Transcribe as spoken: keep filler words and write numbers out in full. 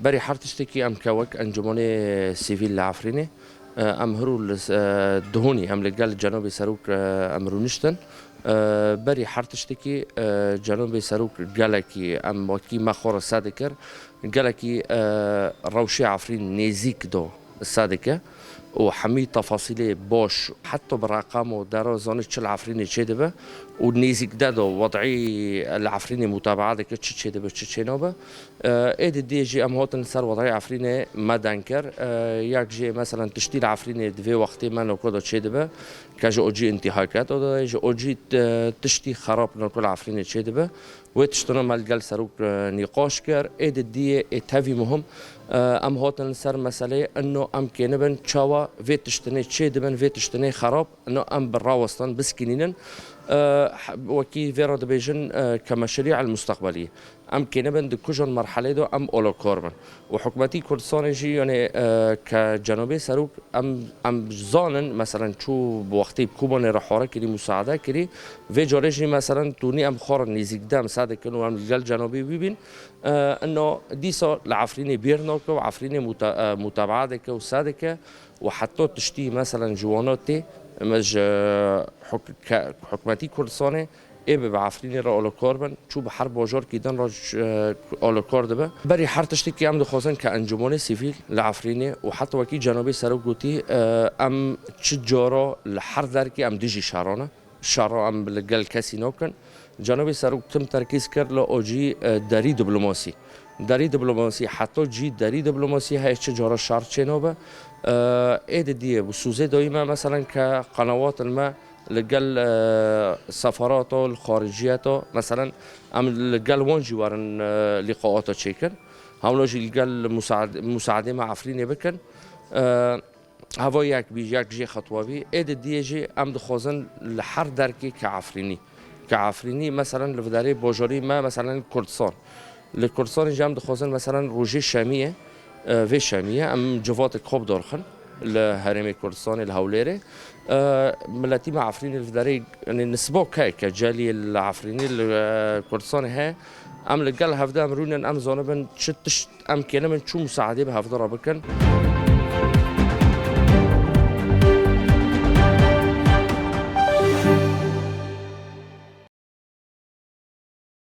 Berî her tiştekî em ke wek Encûmenê Sivîl li Efrînê, e, em hirû li s-, e, dihûnî em li gel Cenabê Serok, e, em rûniştin. E, berî her tiştekî, e, Cenabê Serok gelekî em wekî me xwe re se dikir, gelekî, e, rewşê Efrîn nêzîk do se dike û hemî tefasîlê baş, heta bi reqam û dera zanî çi li Efrînê çêdibe û nêzîk de do wed'î li Efrînê mutabaa dike, çi çêdibe, çi çênabe. E, ê di dê jî em hatin ser wed'î Efrînê me deng kir. E, yek jî, meselen, tiştî li Efrînê di vê wextê me noko de çêdibe, ke ji ocî intîhake de, ji ocî, e, tiştî xerab noko li Efrînê çêdibe. Wê tiştino me li gel Serok, e, nîqaş kir. Ê di diyê ê tevî muhim, e, em hatin li ser meseleyê ino em kênibin çawa vê tiştinê çêdibin, vê tiştinê xerab, ino em bi rawestan biskînînin. E, he-, wekî vê re dibêjin, e, ke meşrî el musteqbelî. Em kênibin di kujon merhelê de em olokor bin. Û hikûmetî Kurdistanê jî, yanî, e, ke Cenabê Serok, em, em zanin, meselen, çû bi wextî bi Kobanê re hare kirî, musaade kirî, vê carê jî, meselen, tûnî em xwe re nêzîk de em se dikin û em li gel Cenabê wî bîn. E, ino dîsa li Efrînê bîr nake û Efrînê muta-, e, mutabaa dike û se dike û heta tiştî, meselen, ji wana tê, em ji huk-, ke-, hikûmetî Kurdistanê ê bi, bi Efrînê re olokor bin, çû bi her bajarkî din re, e, olokor dibe. Berî her tiştekî em dixwazin ke Encûmenê Sivîl li Efrînê û heta wekî Cenabê Serok gotî, e, em çi cara li her derkê em dijî şera ne. Şera em li gel kesî nakin. Cenabê Serok tim terkîz kir li ocî, e, derî diplomasî. Derî diplomasî, heta cî derî diplomasî heye çi cara şer çênabe. E, ê di diyê bi sûzê dayî me, meselen, ke qenewatin me li gel, e, seferata, li xariciyeta, meselen, em li gel wan jî werin, e, lîqaata çêkin. Hewna jî li gel musaad-, musaadê me Efrînê bikin. E, heva yek bî, yek jê xetwa bî. Ê di diyê jî em dixwazin li her derkê ke Efrînî. Ke Efrînî, meselen, li vidarê bajarî me, meselen, Kurdistan. Li Kurdistanê jî em dixwazin, meselen, rojê şemiyê, e, vê şemiyê em civatek xwe bidarxin li Herêmê Kurdistanê, li Hewlêrê. E, miletî me Efrînê li vidarê, yanî nisba ke, ke celiyê li Efrînê, li, e, Kurdistanê heye. Em li gel hevde em rûnin, em zanibin çi tişt em kênibin çû musaadê bi hevde re bikin.